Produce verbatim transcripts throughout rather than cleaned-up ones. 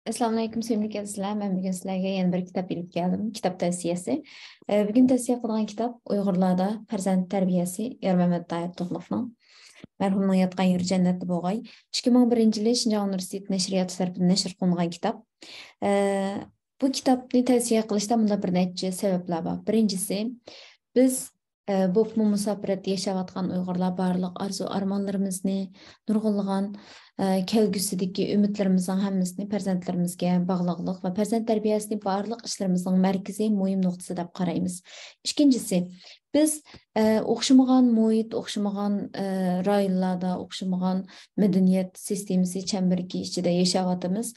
ئەسسالامۇئەلەيكۇم، سۆيۈملۈك ئەزىزلەر. مەن بۈگۈن سىلەرگە يەنە بىر كىتاب ئېلىپ كەلدىم. كىتاب تەۋسىيەسى. ئە، بۈگۈن تەۋسىيە قىلىدىغان كىتاب ئۇيغۇرلاردا پەرزەنت تەربىيەسى، يارمەمەت تايىپ تۇغلۇقنىڭ. مەرھۇمنىڭ ياتقان يېرى جەننەتتە بولغاي. ئىككى مىڭ بىرىنچى يىلى شىنجاڭ ئۇنىۋېرسىتېتى نەشرىياتى تەرىپىدىن نەشر قىلىنغان كىتاب. ئە، بۇ كىتابنى تەۋسىيە قىلىشتا مۇنداق بىر نەچچە سەۋەبلەر بار. بىرىنچىسى، بىز، ئە، بولۇپمۇ مۇساپىرەتتە ياشاۋاتقان ئۇيغۇرلار بارلىق ئارزۇ-ئارمانلىرىمىزنى، نۇرغۇنلىغان، ئە، كەلگۈسىدىكى ئۈمىدلىرىمىزنىڭ ھەممىسىنى پەرزەنتلىرىمىزگە باغلىغۇلۇق ۋە پەرزەنت تەربىيەسىنى بارلىق ئىشلىرىمىزنىڭ مەركىزى، مۇھىم نۇقتىسى دەپ قارايمىز. ئىككىنچىسى، بىز، ئە، ئوخشىمىغان مۇھىت، ئوخشىمىغان، ئە، رايونلاردا، ئوخشىمىغان مەدەنىيەت سىستېمىسى چەمبىرىكى ئىچىدە ياشاۋاتىمىز.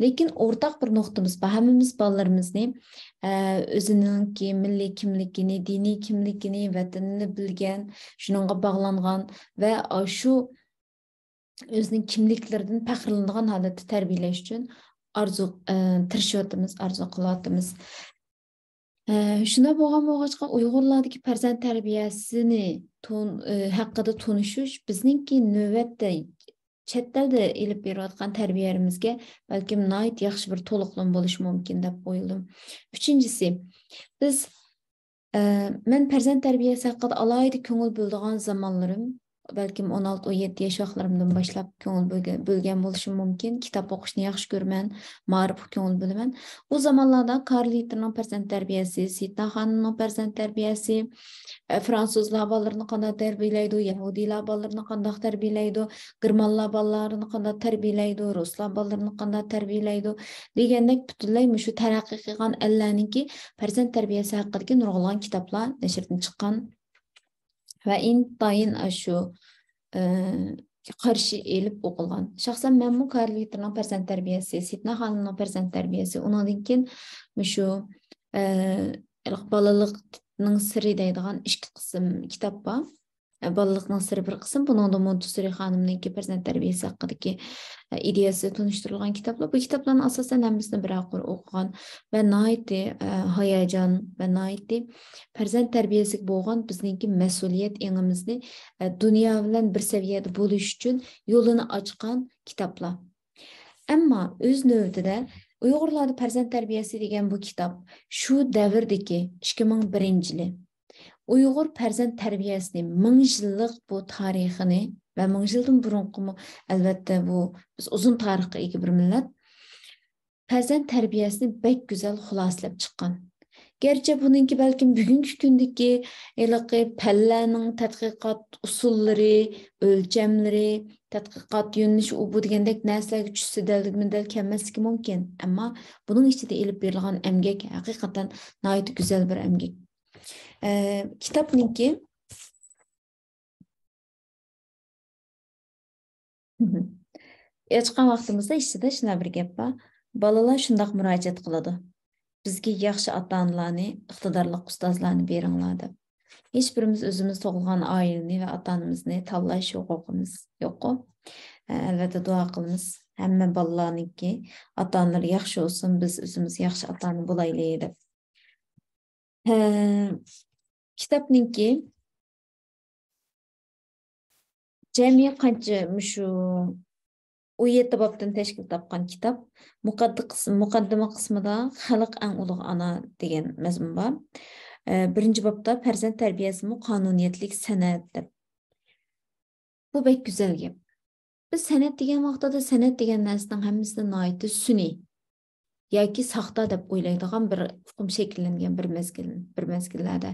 لېكىن ئورتاق بىر نۇقتىمىز بار. ھەممىمىز بالىلىرىمىزنى، ئە، ئۆزىنىڭكى مىللىي كىملىكىنى، دىنىي كىملىكىنى، ۋەتىنىنى بىلگەن، شۇنىڭغا باغلانغان ۋە ئاشۇ ئۆزىنىڭ كىملىكلىرىدىن پەخىرلىنىدىغان ھالەتتە تەربىيەلەش ئۈچۈن ئارزۇ، ئە، تىرىشىۋاتىمىز، ئارزۇ قىلىۋاتىمىز. ئە، شۇنداق بولغان بولغاچقا، ئۇيغۇرلاردىكى پەرزەنت تەربىيەسىنى تون-، ئە، ھەققىدە تونۇشۇش بىزنىڭكى نۆۋەتتە چەت ئەلدە ئېلىپ بېرىۋاتقان تەربىيەمىزگە بەلكىم ناھايىتى ياخشى بىر تولۇقلىما بولۇشى مۇمكىن دەپ ئويلىدىم. ئۈچىنچىسى، بىز، ئە، مەن پەرزەنت تەربىيەسى ھەققىدە ئالاھىدە كۆڭۈل بۆلىدىغان زامانلىرىم، بەلكىم ئون ئالتە، ئون يەتتە ياش ۋاقىتلىرىمدىن باشلاپ كۆڭۈل بۆلگە-، بۆلگەن بولۇشۇم مۇمكىن. كىتاب ئوقۇشنى ياخشى كۆرىمەن، مائارىپقا كۆڭۈل بۆلىمەن. ئۇ زامانلاردا كارل ھىتلېرنىڭ پەرزەنت تەربىيەسى، سېيىتنا خانىمنىڭ پەرزەنت تەربىيەسى، ئە، فرانسۇزلار بالىلىرىنى قانداق تەربىيەلەيدۇ، يەھۇدىيلار بالىلىرىنى قانداق تەربىيەلەيدۇ، گېرمانلار بالىلارنى قانداق تەربىيەلەيدۇ، رۇسلار بالىلىرىنى قانداق تەربىيەلەيدۇ دېگەندەك پۈتۈنلەي مۇشۇ تەرەققىي قىلغان ئەللەرنىڭكى پەرزەنت تەربىيەسى ھەققىدىكى نۇرغۇنلىغان كىتابلار نەشردىن چىققان ۋە ئىنتايىن ئاشۇ، ئى، قارشى ئېلىپ ئوقۇلغان. شەخسەن مەنمۇ كارل ھىتلېرنىڭ پەرزەنت تەربىيەسى، سېيىتنا خانىمنىڭ پەرزەنت تەربىيەسى، ئۇنىڭدىن كېيىن مۇشۇ، ئى، بالىلىقنىڭ سىرى دەيدىغان ئىككى قىسىم كىتاب بار. ئە، بالىلىقنىڭ سىرى بىر قىسىم، بۇنىڭدا مونتېسسورى خانىمنىڭكى پەرزەنت تەربىيەسى ھەققىدىكى، ئە، ئىدىيەسى تونۇشتۇرۇلغان كىتابلار. بۇ كىتابلارنى ئاساسەن ھەممىسىنى بىرەر قۇر ئوقۇغان ۋە ناھايىتى، ئە، ھاياجان ۋە ناھايىتى پەرزەنت تەربىيەسىگە بولغان بىزنىڭكى مەسئۇلىيەت ئېڭىمىزنى، ئە، دۇنيا بىلەن بىر سەۋىيەدە بولۇش ئۈچۈن يولىنى ئاچقان كىتابلار. ئەمما ئۆز نۆۋىتىدە ئۇيغۇرلاردا پەرزەنت تەربىيەسى دېگەن بۇ كىتاب شۇ دەۋردىكى، ئىككى مىڭ بىرىنچى يىلى ئۇيغۇر پەرزەنت تەربىيەسىنى مىڭ يىللىق بۇ تارىخىنى ۋە مىڭ يىلدىن بۇرۇنقىمۇ، ئەلۋەتتە، بۇ بىز ئۇزۇن تارىخقا ئىگە بىر مىللەت، پەرزەنت تەربىيەسىنى بەك گۈزەل خۇلاسىلەپ چىققان. گەرچە بۇنىڭكى بەلكىم بۈگۈنكى كۈندىكى ھېلىقى پەنلەرنىڭ تەتقىقات ئۇسۇللىرى، ئۆلچەملىرى، تەتقىقات يۆنىلىشى، ئۇ بۇ دېگەندەك نەرسىلەرگە چۈشسە دەل، دەل كەلمەسلىكى مۇمكىن. ئەمما بۇنىڭ ئىچىدە ئېلىپ بېرىلغان ئەمگەك ھەقىقەتەن ناھايىتى گۈزەل بىر ئەمگەك. ئە، كىتابنىڭكى ئاچقان ۋاقتىمىزدا ئىچىدە شۇنداق بىر گەپ بار. بالىلار شۇنداق مۇراجىئەت قىلىدۇ. بىزگە ياخشى ئاتا-ئانىلارنى، ئىقتىدارلىق ئۇستازلارنى بېرىڭلار دەپ. ھېچ بىرىمىز ئۆزىمىز تۇغۇلغان ئائىلىنى ۋە ئاتا-ئانىمىزنى تاللاش ھوقۇقىمىز يوققۇ. ئە، ئەلۋەتتە، دۇئا قىلىمىز. ھەممە بالىلارنىڭكى ئاتا-ئانىلىرى ياخشى بولسۇن، بىز ئۆزىمىز ياخشى ئاتا-ئانا بولايلى دەپ. ھە، كىتابنىڭكى جەمئىي قانچە مۇشۇ ئون يەتتە بابتىن تەشكىل تاپقان كىتاب. مۇقەددە قىسىم-، مۇقەددىمە قىسمىدا خەلق ئەڭ ئۇلۇغ ئانا دېگەن مەزمۇن بار. ئە، بىرىنچى بابتا پەرزەنت تەربىيەسىمۇ قانۇنىيەتلىك سەنئەت دەپ. بۇ بەك گۈزەل گەپ. بىز سەنئەت دېگەن ۋاقتىدا سەنئەت دېگەن نەرسىنىڭ ھەممىسىنى ناھايىتى سۈنئىي ياكى ساختا دەپ ئويلايدىغان بىر ئۇقۇم شەكىللەنگەن بىر مەزگىل، بىر مەزگىللەردە.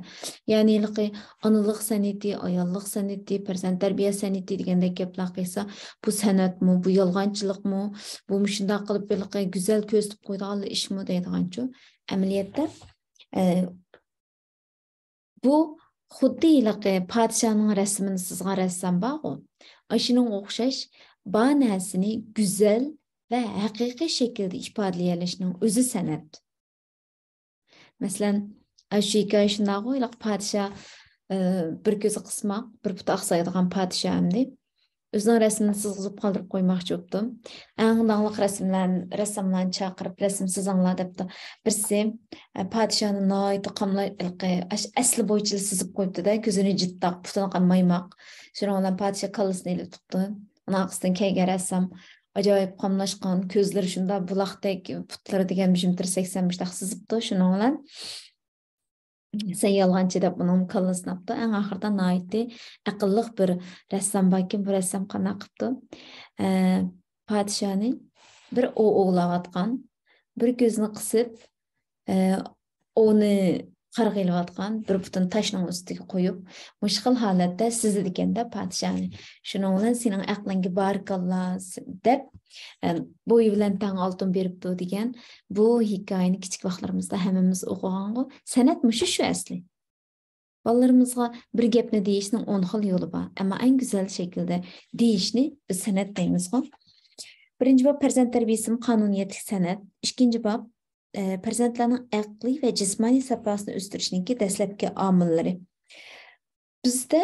يەنى ھېلىقى ئانىلىق سەنئىتى، ئاياللىق سەنئىتى، پەرزەنت تەربىيە سەنئىتى دېگەندەك گەپلەر قىلسا، بۇ سەنئەتمۇ، بۇ يالغانچىلىقمۇ، بۇ مۇشۇنداق قىلىپ ھېلىقى گۈزەل كۆرسىتىپ قويىدىغانلا ئىشمۇ دەيدىغانچۇ. ئەمەلىيەتتە، ئە، بۇ خۇددى ھېلىقى پادىشاھنىڭ رەسىمىنى سىزغان رەسسام بارغۇ، ئاشۇنىڭغا ئوخشاش، بار نەرسىنى گۈزەل ۋە ھەقىقىي شەكىلدە ئىپادىلىيەلەشنىڭ ئۆزى سەنئەت. مەسىلەن، ئاشۇ ھېكايە شۇنداقغۇ، ھېلىقى پادىشاھ، ئى، بىر كۆزى قىسماق، بىر پۇتى ئاقسايدىغان پادىشاھ ئەمدى. ئۆزىنىڭ رەسىمىنى سىزغۇزۇپ قالدۇرۇپ قويماقچى بوپتۇ. ئەڭ داڭلىق رەسىملەر-، رەسساملارنى چاقىرىپ، رەسىم سىزىڭلار دەپتۇ. بىرسى، ئە، پادىشاھنى ناھايىتى قاملاپ، ھېلىقى ئەس-، ئەسلى بويىچىلا سىزىپ قويۇپتۇ-دە، كۆزىنى جىتتاق، پۇتىنى قان مايماق. شۇنىڭ بىلەن پادىشاھ كاللىسىنى ئېلىپ تۇرۇپتۇ. ئۇنىڭ ئارقىسىدىن كەلگەن رەسسام، ئاجايىپ قاملاشقان، كۆزلىرى شۇنداق بۇلاقتەك، پۇتلىرى دېگەن بىر سەكسەن مۇشتاق سىزىپتۇ. شۇنىڭ بىلەن سەن يالغانچى دەپ ئۇنىڭ كاللىسىنى ئاپتۇ. ئەڭ ئاخىرىدا ناھايىتى ئەقىللىق بىر رەسسام باركەن، بۇ رەسسام قانداق قىپتۇ؟ ئە، پادىشاھنى بىر ئوۋ ئوۋلاۋاتقان، بىر كۆزىنى قىسىپ، ئە، ئوۋنى قارغىلىۋاتقان بىر پۇتىنى تاشنىڭ ئۈستىگە قويۇپ، مۇشۇ خىل ھالەتتە سىزىدىكەن-دە پادىشاھنى. شۇنىڭ بىلەن سېنىڭ ئەقلىڭگە بارىكاللا دەپ، ئە، بويى بىلەن تەڭ ئالتۇن بېرىپتۇ دېگەن بۇ ھېكايىنى كىچىك ۋاقىتلىرىمىزدا ھەممىمىز ئوقۇغانغۇ. سەنئەت مۇشۇ شۇ ئەسلى. بالىلىرىمىزغا بىر گەپنى دېيىشنىڭ ئون خىل يولى بار، ئەمما ئەڭ گۈزەل شەكىلدە دېيىشنى بىز سەنئەت دەيمىزغۇ. بىرىنچى باب، پەرزەنت تەربىيەسىمۇ قانۇنىيەتلىك سەنئەت. ئىككىنچى باب، ئە، پەرزەنتلەرنىڭ ئەقلىي ۋە جىسمانىي ساپاسىنى ئۆستۈرۈشنىڭكى دەسلەپكى ئامىللىرى. بىزدە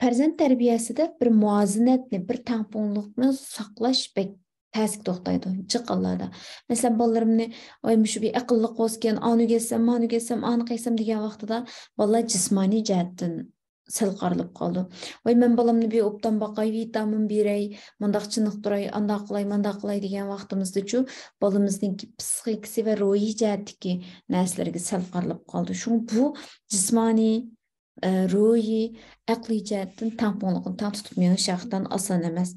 پەرزەنت تەربىيەسىدە بىر مۇۋازىنەتنى، بىر تەڭپۇڭلۇقنى ساقلاش بەك تەسكە توختايدۇ، جىق ھاللاردا. مەسىلەن، بالىلىرىمنى، ۋاي، مۇشۇ بىر ئەقىللىق بولسىكەن، ئانى ئۆگەتسەم، مانى ئۆگەتسەم، ئانى قىلسام دېگەن ۋاقتىدا، بالىلار جىسمانىي جەھەتتىن سەل قارىلىپ قالىدۇ. ۋاي، مەن بالامنى بىر ئوبدان باقاي، ۋىتامىن بېرەي، مۇنداق چېنىقتۇراي، ئانداق قىلاي، مانداق قىلاي دېگەن ۋاقتىمىزدىچۇ، بالىمىزنىڭكى پسىخىكىسى ۋە روھىي جەھەتتىكى نەرسىلەرگە سەل قارىلىپ قالىدۇ. شۇڭا بۇ جىسمانىي، ئە، روھىي، ئەقلىي جەھەتتىن تەڭپۇڭلۇقنى تەڭ تۇتۇپ مېڭىش ھەقىقەتەن ئاسان ئەمەس.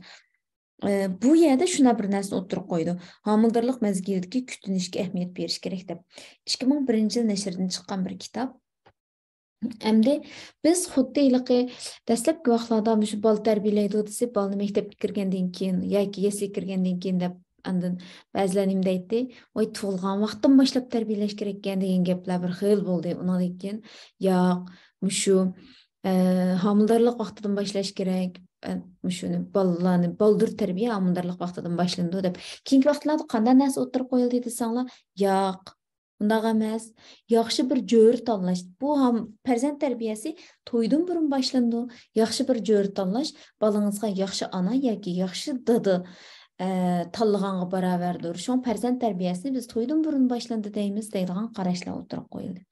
ئە، بۇ يەردە شۇنداق بىر نەرسىنى ئوتتۇرىغا قويىدۇ. ھامىلىدارلىق مەزگىلىدىكى كۈتۈنۈشكە ئەھمىيەت بېرىش كېرەك دەپ. ئىككى مىڭ بىرىنچى يىل نەشرىدىن چىققان بىر كىتاب. ئەمدى بىز خۇددى ھېلىقى دەسلەپكى ۋاقىتلاردا مۇشۇ بالا تەربىيەلەيدۇ دېسە، بالىنى مەكتەپكە كىرگەندىن كېيىن ياكى يەسلىگە كىرگەندىن كېيىن دەپ، ئاندىن بەزىلەر نېمە دەيتتى؟ ۋاي، تۇغۇلغان ۋاقىتتىن باشلاپ تەربىيەلەش كېرەككەن دېگەن گەپلەر بىر خىل بولدى. ئۇنىڭدىن كېيىن، ياق، مۇشۇ، ئە، ھامىلىدارلىق ۋاقتىدىن باشلاش كېرەك. ئە، مۇشۇنى، بالىلارنى بالدۇر تەربىيە ھامىلىدارلىق ۋاقتىدىن باشلىنىدۇ دەپ. كېيىنكى ۋاقىتلاردا قانداق نەرسە ئوتتۇرىغا قويۇلدى دېسەڭلار، ياق، ئۇنداق ئەمەس. ياخشى بىر جۆرە تاللاش. بۇ ھام-، پەرزەنت تەربىيەسى تويدىن بۇرۇن باشلىنىدۇ. ياخشى بىر جۆرە تاللاش بالىڭىزغا ياخشى ئانا ياكى ياخشى دادا، ئە، تاللىغانغا باراۋەردۇر. شۇڭا پەرزەنت تەربىيەسىنى بىز تويدىن بۇرۇن باشلىنىدۇ دەيمىز دەيدىغان قاراشلار ئوتتۇرىغا قويۇلدى.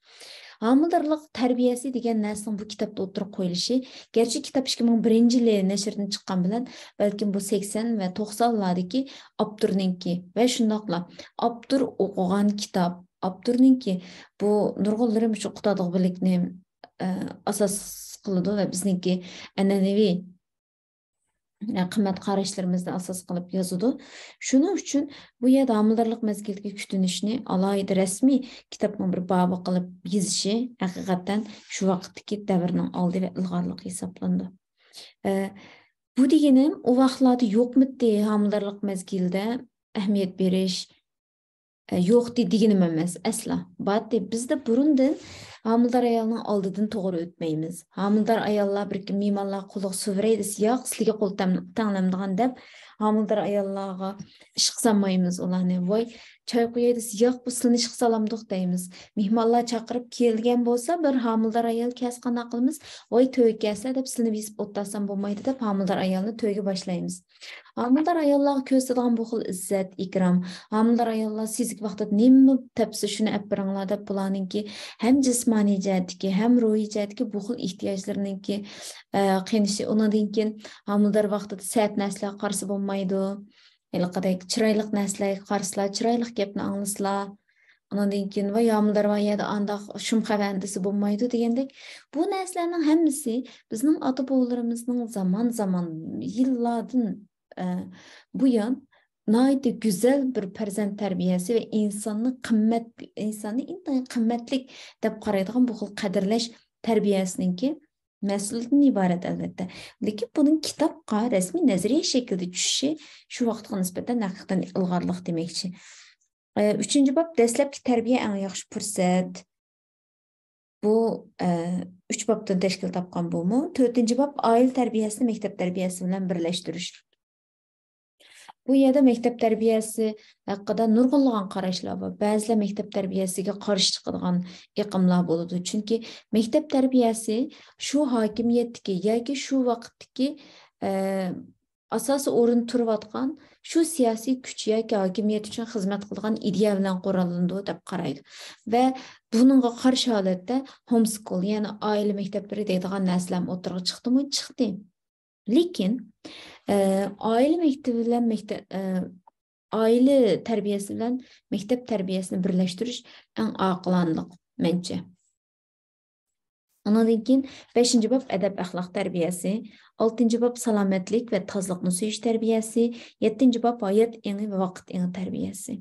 ھامىلىدارلىق تەربىيەسى دېگەن نەرسىنىڭ بۇ كىتابتا ئوتتۇرىغا قويۇلۇشى، گەرچە كىتاب ئىككى مىڭ بىرىنچى يىلى نەشردىن چىققان بىلەن، بەلكىم بۇ سەكسەن ۋە توقسانلاردىكى ئاپتورنىڭكى ۋە شۇنداقلا ئاپتور ئوقۇغان كىتاب، ئاپتورنىڭكى بۇ نۇرغۇنلىرى مۇشۇ قۇتادغۇ بىلىكنى، ئە، ئاساس قىلىدۇ ۋە بىزنىڭكى ئەنئەنىۋى، ئە، قىممەت قاراشلىرىمىزنى ئاساس قىلىپ يازىدۇ. شۇنىڭ ئۈچۈن بۇ يەردە ھامىلىدارلىق مەزگىلىدىكى كۈتۈنۈشنى ئالاھىدە رەسمىي كىتابنىڭ بىر بابى قىلىپ يېزىشى ھەقىقەتەن شۇ ۋاقىتتىكى دەۋرنىڭ ئالدى ۋە ئىلغارلىقى ھېسابلىنىدۇ. ئە، بۇ دېگىنىم ئۇ ۋاقىتلاردا يوقمىتى ھامىلىدارلىق مەزگىلىدە ئەھمىيەت بېرىش، ئە، يوقتى دېگىنىم ئەمەس، ئەسلا. بارتى. بىزدە بۇرۇندىن ھامىلىدار ئايالنىڭ ئالدىدىن توغرا ئۆتمەيمىز. ھامىلىدار ئاياللار بىر مېھمانلار قولىغا سۇ بېرەي دېسە، ياق، سىلىگە قول تەم-، تەڭلەمدىغان دەپ، ھامىلىدار ئاياللارغا ئىشقا سالمايمىز ئۇلارنى. ۋاي، چاي قۇياي دېسە، ياق، بۇ سىلىنى ئىشقا سالامدۇق دەيمىز. مېھمانلار چاقىرىپ كەلگەن بولسا، بىر ھامىلىدار ئايال كەلسە قانداق قىلىمىز؟ ۋاي، تۆگە كەلسە دەپ سىلىنى بېسىپ ئولتۇرسام بولمايدۇ دەپ، ھامىلىدار ئايالنى تۆگە باشلايمىز. ھامىلىدار ئاياللارغا كۆرسىتىدىغان بۇ خىل ئىززەت، ئىكرام، ھامىلىدار ئاياللار سېزىك ۋاقتىدا نېمە تەپسە شۇنى ئەپ بېرىڭلار دەپ، بۇلارنىڭكى ھەم جىسمانىي جەھەتتىكى، ھەم روھىي جەھەتتىكى بۇ خىل ئېھتىياجلىرىنىڭكى، ئە، قېنىشى، ئۇنىڭدىن كېيىن ھامىلىدار ۋاقتىدا سەت نەرسىلەرگە قارىسا بولمايدۇ. ھېلىقىدەك چىرايلىق نەرسىلەرگە قارىسىلا، چىرايلىق گەپنى ئاڭلىسىلا. ئۇنىڭدىن كېيىن، ۋاي، ھامىلىدار بار يەردە ئانداق شۇم خەۋەرنى دېسە بولمايدۇ دېگەندەك، بۇ نەرسىلەرنىڭ ھەممىسى بىزنىڭ ئاتا-بوۋىلىرىمىزنىڭ زامان-زامان، يىللاردىن، ئە، بۇيان ناھايىتى گۈزەل بىر پەرزەنت تەربىيەسى ۋە ئىنساننى قىممەت، ئىنساننى ئىنتايىن قىممەتلىك دەپ قارايدىغان بۇ خىل قەدىرلەش تەربىيەسىنىڭكى مەھسۇلىدىن ئىبارەت، ئەلۋەتتە. لېكىن بۇنىڭ كىتابقا رەسمىي نەزەرىيە شەكلىدە چۈشۈشى شۇ ۋاقىتقا نىسبەتەن ھەقىقەتەن ئىلغارلىق دېمەكچى. ئە، ئۈچىنچى باب، دەسلەپكى تەربىيە ئەڭ ياخشى پۇرسەت. بۇ، ئە، ئۈچ بابتىن تەشكىل تاپقان بۇمۇ. تۆتىنچى باب، ئائىلە تەربىيەسىنى مەكتەپ تەربىيەسى بىلەن بىرلەشتۈرۈش. بۇ يەردە مەكتەپ تەربىيەسى ھەققىدە نۇرغۇنلىغان قاراشلار بار. بەزىلەر مەكتەپ تەربىيەسىگە قارشى چىقىدىغان ئېقىملار بولىدۇ. چۈنكى مەكتەپ تەربىيەسى شۇ ھاكىمىيەتتىكى ياكى شۇ ۋاقىتتىكى، ئە، ئاساسىي ئورۇندا تۇرۇۋاتقان شۇ سىياسىي كۈچ ياكى ھاكىمىيەت ئۈچۈن خىزمەت قىلىدىغان ئىدىيە بىلەن قوراللىنىدۇ دەپ قارايدۇ. ۋە بۇنىڭغا قارشى ھالەتتە ھومسكۇل، يەنى ئائىلە مەكتەپلىرى دەيدىغان نەرسىلەرمۇ ئوتتۇرىغا چىقتىمۇ؟ چىقتى. لېكىن ئە، ئائىلە مەكتىپى بىلەن مەكتەپ، ئە، ئائىلە تەربىيەسى بىلەن مەكتەپ تەربىيەسىنى بىرلەشتۈرۈش ئەڭ ئاقىلانىلىق، مەنچە. ئۇنىڭدىن كېيىن بەشىنچى باب ئەدەپ-ئەخلاق تەربىيەسى، ئالتىنچى باب سالامەتلىك ۋە تازىلىقنى سۆيۈش تەربىيەسى، يەتتىنچى باب ھايات ئېڭى ۋە ۋاقىت ئېڭى تەربىيەسى.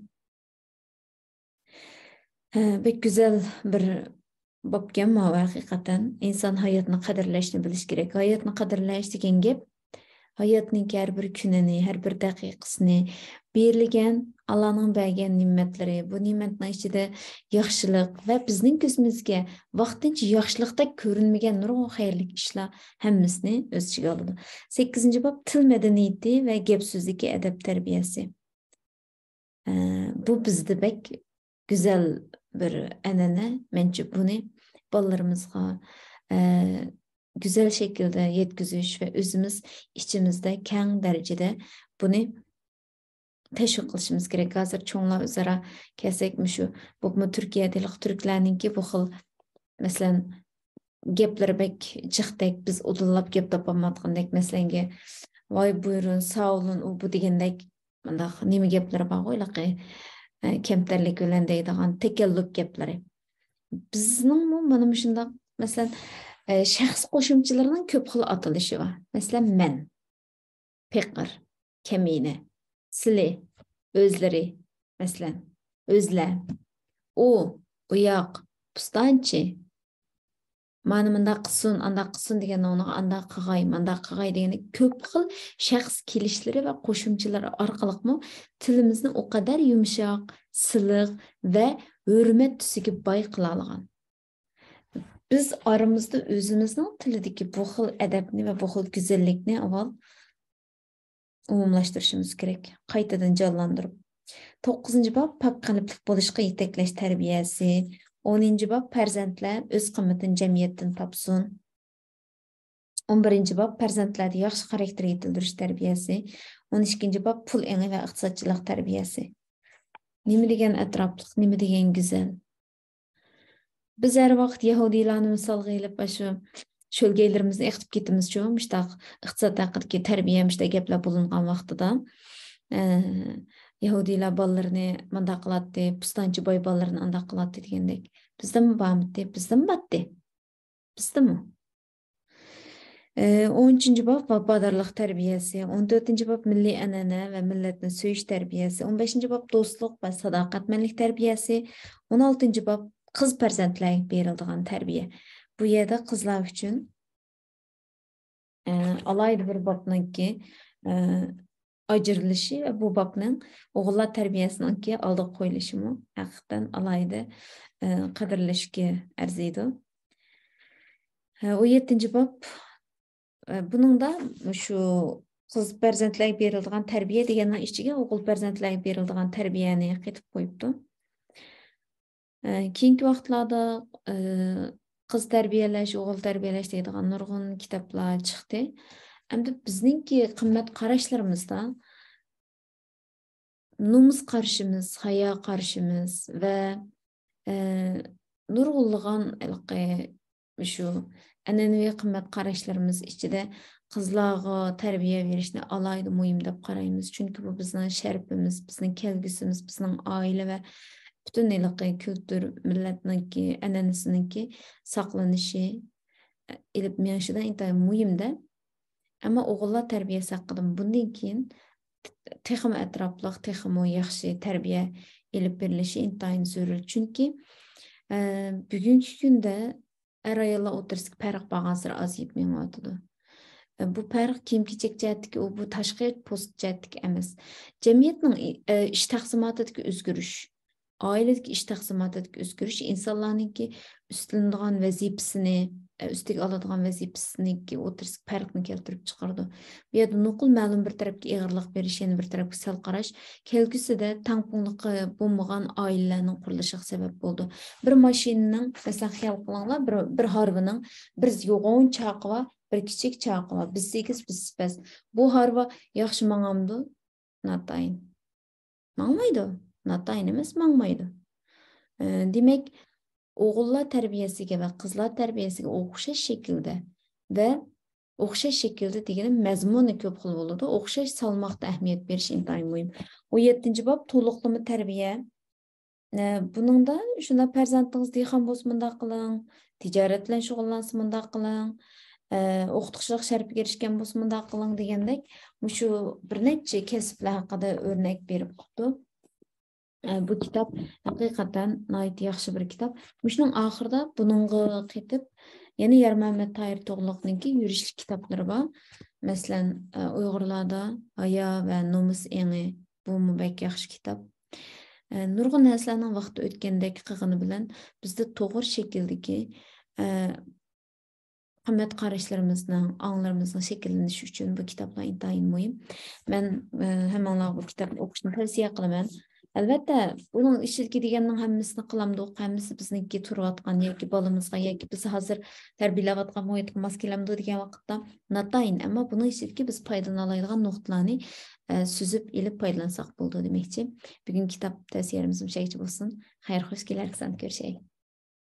ھە، بەك گۈزەل بىر بابكەن ماۋۇ ھەقىقەتەن. ئىنسان ھاياتنى قەدىرلەشنى بىلىشى كېرەك. ھاياتنى قەدىرلەش دېگەن گەپ، ھاياتنىڭكى ھەر بىر كۈنىنى، ھەر بىر دەقىقىسىنى، بېرىلگەن، ئاللانىڭ بەرگەن نېمەتلىرى، بۇ نېمەتنىڭ ئىچىدە ياخشىلىق ۋە بىزنىڭ كۆزىمىزگە ۋاقتىنچە ياخشىلىقتەك كۆرۈنمىگەن نۇرغۇن خەيرلىك ئىشلار ھەممىسىنى ئۆز ئىچىگە ئالىدۇ. سەككىزىنچى باب تىل مەدەنىيىتى ۋە گەپ سۆزدىكى ئەدەپ تەربىيەسى. ئە، بۇ بىزدە بەك گۈزەل بىر ئەنئەنە. مەنچە بۇنى بالىلىرىمىزغا، ئە، گۈزەل شەكىلدە يەتكۈزۈش ۋە ئۆزىمىز ئىچىمىزدە كەڭ دەرىجىدە بۇنى تەشۋىق قىلىشىمىز كېرەك. ھازىر چوڭلار ئۆزئارا كەلسەك، مۇشۇ بولۇپمۇ تۈركىيەدە ھېلىقى تۈركلەرنىڭكى بۇ خىل، مەسىلەن، گەپلىرى بەك جىقتەك، بىز ئۇدۇللاپ گەپ تاپالمايۋاتقاندەك، مەسىلەنگە، ۋاي بۇيرۇن، ساۋلۇن، ئۇ بۇ دېگەندەك، مۇنداق نېمە گەپلىرى بارغۇ، ھېلىقى، ئە، كەمتەرلىك بىلەن دەيدىغان تەكەللۇپ گەپلىرى. بىزنىڭمۇ مانا مۇشۇنداق، مەسىلەن، ئە، شەخس قوشۇمچىلىرىنىڭ كۆپ خىل ئاتىلىشى بار. مەسىلەن، مەن، پېقىر، كەمىنە، سىلى، ئۆزلىرى، مەسىلەن، ئۆزلە، ئۇ، ئۇياق، پۇستانچى، مانا مۇنداق قىلسۇن، ئانداق قىلسۇن دېگەن ئورنىغا ئانداق قىلغاي، مانداق قىلغاي دېگەندەك كۆپ خىل شەخس كېلىشلىرى ۋە قوشۇمچىلىرى ئارقىلىقمۇ تىلىمىزنى ئۇ قەدەر يۇمشاق، سىلىق ۋە ھۆرمەت تۈسىگە باي قىلالىغان. بىز ئارىمىزدا ئۆزىمىزنىڭ تىلىدىكى بۇ خىل ئەدەپنى ۋە بۇ خىل گۈزەللىكنى ئاۋۋال ئومۇملاشتۇرۇشىمىز كېرەك، قايتىدىن جانلاندۇرۇپ. توققۇزىنچى باب، پاك قەلبلىك بولۇشقا يېتەكلەش تەربىيەسى. ئونىنچى باب، پەرزەنتلەر ئۆز قىممىتىنى جەمئىيەتتىن تاپسۇن. ئون بىرىنچى باب، پەرزەنتلەردە ياخشى خاراكتېر يېتىلدۈرۈش تەربىيەسى. ئون ئىككىنچى باب، پۇل ئېڭى ۋە ئىقتىسادچىلىق تەربىيەسى. نېمە دېگەن ئەتراپلىق، نېمە دېگەن گۈزەل. بىز ھەر ۋاقىت يەھۇدىيلارنى مىسالغا ئېلىپ، ئاشۇ شۆلگەيلىرىمىزنى ئېقىتىپ كېتىمىزچۇ؟ مۇشتاق ئىقتىساد ھەققىدىكى تەربىيە، مۇشتاق گەپلەر بولۇنغان ۋاقتىدا، ئە، يەھۇدىيلار بالىلىرىنى مۇنداق قىلاتتى، پۇستانچى باي بالىلىرىنى ئانداق قىلاتتى دېگەندەك. بىزدىنمۇ بارمىتتى؟ بىزدىنمۇ باتتى. بىزدىمۇ. ئە، ئون ئۈچىنچى باب، ۋاپادارلىق تەربىيەسى. ئون تۆتىنچى باب، مىللىي ئەنئەنە ۋە مىللەتنى سۆيۈش تەربىيەسى. ئون بەشىنچى باب، دوستلۇق ۋە ساداقەتمەنلىك تەربىيەسى. ئون ئالتىنچى باب، قىز پەرزەنتلەرگە بېرىلىدىغان تەربىيە. بۇ يەردە قىزلار ئۈچۈن، ئە، ئالاھىدە بىر بابنىڭكى، ئە، ئاجرىلىشى ۋە بۇ بابنىڭ ئوغۇللار تەربىيەسىنىڭكى ئالدىغا قويۇلۇشىمۇ ھەقىقەتەن ئالاھىدە، ئە، قەدىرلىشىشكە ئەرزىيدۇ. ھە، ئون يەتتىنچى باب، ئە، بۇنىڭدا شۇ قىز پەرزەنتلەرگە بېرىلىدىغان تەربىيە دېگەننىڭ ئىچىگە ئوغۇل پەرزەنتلەرگە بېرىلىدىغان تەربىيەنى قېتىپ قويۇپتۇ. ئە، كېيىنكى ۋاقىتلاردا، ئە، قىز تەربىيەلەش، ئوغۇل تەربىيەلەش دەيدىغان نۇرغۇن كىتابلار چىقتى. ئەمدى بىزنىڭكى قىممەت قاراشلىرىمىزدا نومۇس قارىشىمىز، ھايا قارىشىمىز ۋە، ئە، نۇرغۇنلىغان ھېلىقى شۇ ئەنئەنىۋى قىممەت قاراشلىرىمىز ئىچىدە قىزلارغا تەربىيە بېرىشنى ئالاھىدە مۇھىم دەپ قارايمىز. چۈنكى بۇ بىزنىڭ شەرىپىمىز، بىزنىڭ كەلگۈسىمىز، بىزنىڭ ئائىلە ۋە پۈتۈن ھېلىقى كۈلتۈر، مىللەتنىڭكى، ئەنئەنىسىنىڭكى ساقلىنىشى، ئېلىپ مېڭىشىدا ئىنتايىن مۇھىم-دە. ئەمما ئوغۇللار تەربىيەسى ھەققىدە بۇندىن كېيىن تېخىمۇ ئەتراپلىق، تېخىمۇ ياخشى تەربىيە ئېلىپ بېرىلىشى ئىنتايىن زۆرۈر. چۈنكى، ئە، بۈگۈنكى كۈندە ئەر-ئاياللار ئوتتۇرىسىدىكى پەرق بارغانسېرى ئازىيىپ مېڭىۋاتىدۇ. ئە، بۇ پەرق كىيىم-كېچەك جەھەتتىكى، ئۇ، بۇ تاشقى پوست جەھەتتىكى ئەمەس. جەمئىيەتنىڭ ئى-، ئە، ئىش تەقسىماتىدىكى ئۆزگىرىش، ئائىلىدىكى ئىش تەقسىماتىدىكى ئۆزگىرىش ئىنسانلارنىڭكى ئۈستىلىنىدىغان ۋەزىپىسىنى، ئە، ئۈستىگە ئالىدىغان ۋەزىپىسىنىڭكى ئوتتۇرىسىدىكى پەرقنى كەلتۈرۈپ چىقىرىدۇ. بۇ يەردە نوقۇل مەلۇم بىر تەرەپكە ئېغىرلىق بېرىش، يەنە بىر تەرەپكە سەل قاراش كەلگۈسىدە تەڭپۇڭلۇقى بولمىغان ئائىلىلەرنىڭ قۇرۇلۇشىغا سەۋەب بولىدۇ. بىر ماشىنىنىڭ، مەسىلەن، خىيال قىلىڭلار، بىر، بىر ھارۋىنىڭ بىر يوغان چاقى بار، بىر كىچىك چاقى بار، بىرسى ئېگىز، بىرسى پەس. بۇ ھارۋا ياخشى ماڭامدۇ؟ ناتايىن. ماڭمايدۇ. ناتايىن ئەمەس، ماڭمايدۇ. ئە، دېمەك، ئوغۇللار تەربىيەسىگە ۋە قىزلار تەربىيەسىگە ئوخشاش شەكىلدە ۋە ئوخشاش شەكىلدە دېگىنىم مەزمۇنى كۆپ خىل بولىدۇ. ئوخشاش سالماقتا ئەھمىيەت بېرىش ئىنتايىن مۇھىم. ئون يەتتىنچى باب، تولۇقلىما تەربىيە. ئە، بۇنىڭدا شۇنداق پەرزەنتىڭىز دېھقان بولسا مۇنداق قىلىڭ، تىجارەت بىلەن شۇغۇللانسا مۇنداق قىلىڭ، ئە، ئوقۇتقۇچىلىق شەرىپىگە ئېرىشكەن بولسا مۇنداق قىلىڭ دېگەندەك، مۇشۇ بىر نەچچە كەسىپلەر ھەققىدە ئۆرنەك بېرىپ قىپتۇ. ئە، بۇ كىتاب ھەقىقەتەن ناھايىتى ياخشى بىر كىتاب. مۇشۇنىڭ ئاخىرىدا بۇنىڭغا قېتىپ يەنە يارمەمەت تاھىر توغلۇقنىڭكى يۈرۈشلۈك كىتابلىرى بار. مەسىلەن، ئە، ئۇيغۇرلاردا ھايا ۋە نومۇس ئېڭى، بۇمۇ بەك ياخشى كىتاب. ئە، نۇرغۇن نەرسىلەرنىڭ ۋاقتى ئۆتكەندەك قىلغىنى بىلەن بىزدە توغرا شەكىلدىكى، ئە، قىممەت قاراشلىرىمىزنىڭ، ئاڭلىرىمىزنىڭ شەكىللىنىشى ئۈچۈن بۇ كىتابلار ئىنتايىن مۇھىم. مەن، ئە، ھەممىڭلارغا بۇ كىتابنى ئوقۇشنى تەۋسىيە قىلىمەن. ئەلۋەتتە، بۇنىڭ ئىچىدىكى دېگەننىڭ ھەممىسىنى قىلامدۇق، ھەممىسى بىزنىڭكى تۇرۇۋاتقان ياكى بالىمىزغا ياكى بىز ھازىر تەربىيەلەۋاتقان مۇھىتقا ماس كېلەمدۇ دېگەن ۋاقىتتا ناتايىن، ئەمما بۇنىڭ ئىچىدىكى بىز پايدىلىنالايدىغان نۇقتىلارنى، ئە، سۈزۈپ ئېلىپ پايدىلانساق بولىدۇ دېمەكچى. بۈگۈنكى كىتاب تەۋسىيەلىرىمىز مۇشۇ يەرگىچە بولسۇن. خەير، خوش، كېلەر ساندا كۆرۈشەيلى.